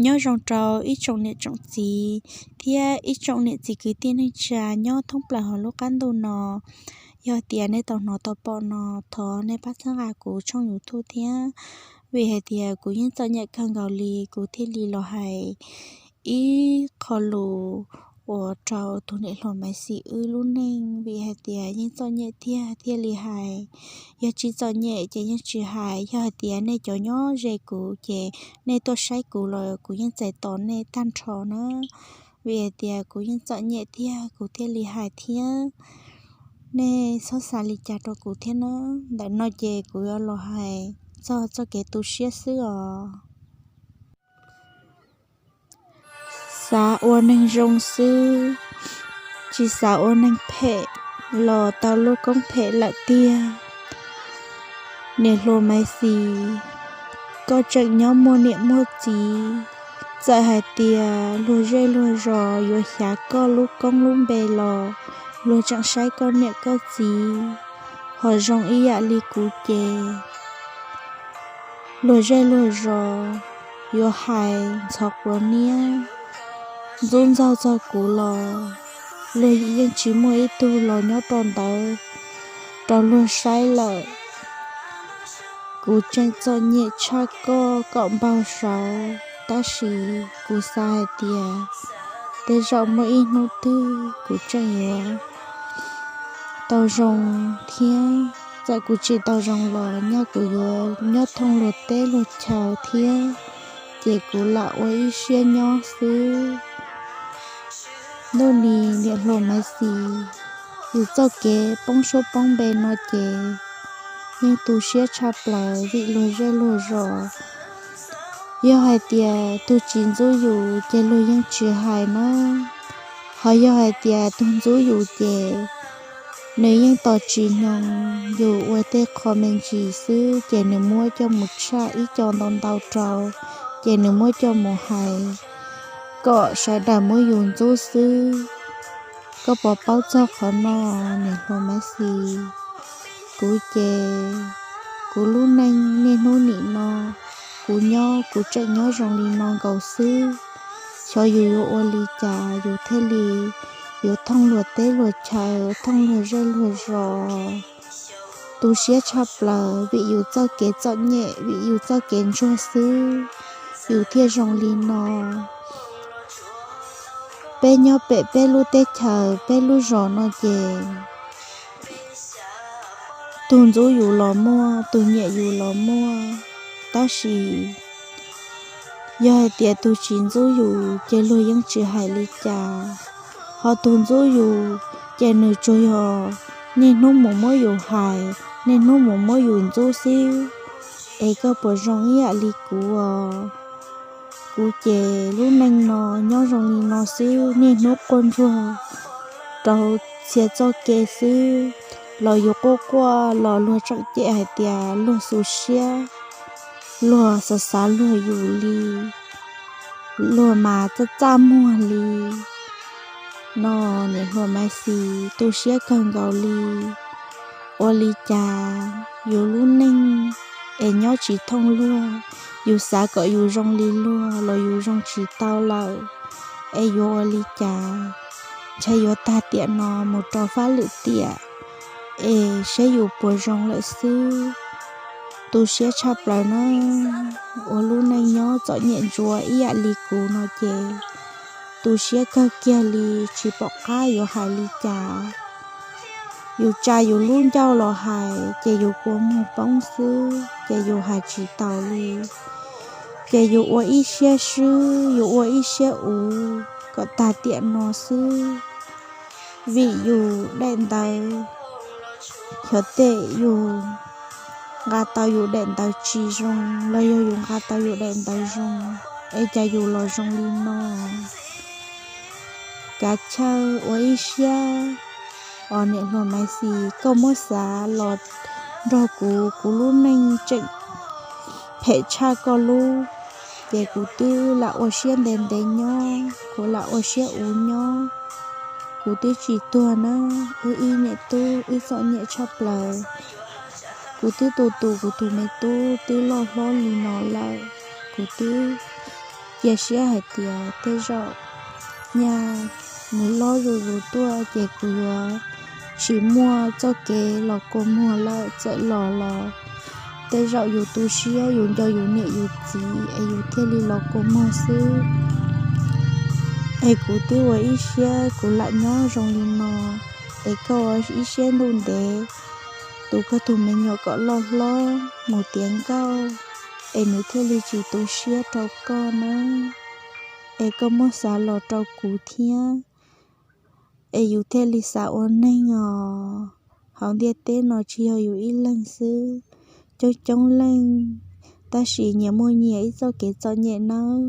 Nyob zoo rau ib tsoom niam tsoom txiv thiab ib tsoom niam txiv kwv tij neej tsa nyob thoob plaws hauv lub qab ntuj no. Yog tias nej tau hnov tau pom no, thov nej pab txhawb nqa kuv tshooj YouTube thiab, vim hais tias kuv yeej txom nyem kawg nkaus li, kuv thiaj li los hais ib qho lus uas rau tus niam hluas Maiv Xis wb lub neej, vim hais tias yeej txom nyem thiab thiaj li hais. Yog tsis txom nyem ces yeej tsis hais. Yog hais tias nej cov nyob ze kuv ces nej tuaj saib kuv los kuv yeej txais tos nej tag nrho na, vim hais tias kuv yeej txom nyem thiab kuv thiaj li hais thiab. Nej txhob xav li cas rau kuv thiab na. Ntawm no ces kuv yuav los hais txog txoj kev tu siab xwb os. Xav ua neeg zoo xwb, tsis xav ua neeg phem los tau lub koob phem lawm tiag. Niam hluas Maiv Xis, koj tseem nyob muaj niam muaj txiv, txawm hais tias luag zej luag zos yuav xyav koj lub koob lub npe los luag tseem saib koj niam koj txiv. Ho zoo ib yam li kuv ces luag zej luag zos yuav hais ntxhov quav niab ntxub ntxaug txog kuv los luag yeej tsis muaj ib tug los nyob rau ntawd rau luag saib lawm. Kuv tseem txom nyem tshaj koj kom npaug saud, tab sis kuv xav hais tias tej zaum muaj ib hnub twg kuv tseem yuav tau zoo thiab. Txawm kuv tsis tau zoo los nyaj kuv yuav nyob thooj luag teb luag chaw thiab, ces kuv lam ua ib siab nyob xwb. Ntuj nis niam hluas Maiv Xis, yus txoj kev poob suab poob npe no ces yeej tu siab tshaj plaws vim luag zej luag zos. Yog hais tias tus tsis ntxub yus ces luag yeej tsis hais na. Ho yog hais tias tus ntxub yus ces nws yeej tos tsis hnoos yus ua tej qho me ntsis xwb ces nws muab coj mus tshaj ib co ntau ntau rau, ces nws muab coj mus hais kom sawv daws muab yus ntxub xwb. Koj puas paub txog qhov no niam hluas Maiv Xis? Kuv ces kuv lub neej niaj hnub nim no kuv nyob kuv tseem nyob zoo li no nkaus xwb. Xyov yus yuav ua li cas yus thiaj li yuav thooj luag teb luag chaw, thooj luag zej luag zos. Tu siab tshaj plaws vim yus txoj kev txom nyem, vim yus txoj kev ntsuag xwb yus thiaj zoo li no. Peb nyob pem peb lub teb chaws peb lub zos no ces tus ntxub yus los muaj, tus nyiam yus los muaj, tab sis yog hais tias tus tsis ntxub yus ces luag yeej tsis hais li cas. Ho tus ntxub yus ces nws tsuas yog niaj hnub mus muab yus hais, niaj hnub mus muab yus ntxub xwb. Es koj puas zoo ib yam li kuv os? Kuv ces lub neej no nyob zoo li no xwb, niaj hnub quaj ntsuag rau txhia txoj kev xwb. Los yus quaj quaj los luag tseem cem hais tias luag xu siab, luag xav xav luag yus li, luag mas txaj txaj muag li. No niam hluas Maiv Xis, tu siab kawg nkaus li. Ua li cas yus lub neej es nyob tsis thooj luag, yus xav kom yus zoo li luag los yus zoo tsis tau lawm. Es yuav ua li cas? Ntshai yuav tag tiam no mus rau fab lwm tiam es saib yus puas zoo lawm xwb. Tu siab tshaj plaws na. Ua lub neej nyob txom nyem ntsuav ib yam li kuv no ces tu siab kawg kiag li, tsis pom qab yuav hais li cas. Yus tsa yus lub ncauj los hais ces yus kua muag poob xwb ces yus hais tsis taus li. Ces yus ua ib siab swb, yus ua ib siab uv kom tag tiam no xwb. Vim yus daim ntawv, xyov tej yus nqa tau yus daim ntawv tsis zoo los yog yus nqa tau yus daim ntawv zoo, es cas yus los zoo li no. Kav chaw ua ib siab, os niam hluas Maiv Xis, koj muab xav los nrog kuv, kuv lub neej tseem phem tshaj koj lub, ces kuv twb lam ua siab ntev ntev nyob, kuv lam ua siab uv nyob. Kuv twb tsis tuag na, wb ib niam tub wb txom nyem tshaj plaws. Kuv twb tu tus kuv tus me tub twb loj hlob li no lawm, kuv twb cia siab hais tias tej zaum nyaj nws loj zuj zus tuaj ces kuv yuav tsis muaj txoj kev los kua muag lawm, txawm los los tej zaum yus tu siab yus nco yus niam yus txiv es yus thiaj li los kua muag xwb. Es kuv twb ua ib siab kuv lam nyob zoo li no, es koj ua ib siab ntuj ntev tu koj tus me nyuam kom loj hlob mus tiav nkauj, es nws thiaj li tsis tu siab rau koj nawb. Es koj muab xav los rau kuv thiab, es yus thiaj li xav ua neeg os. Hauv ntiaj teb no tsis yog yus ib leeg xwb, coob coob leej, tab sis nyias muaj nyias ib txoj kev txom nyem nawb.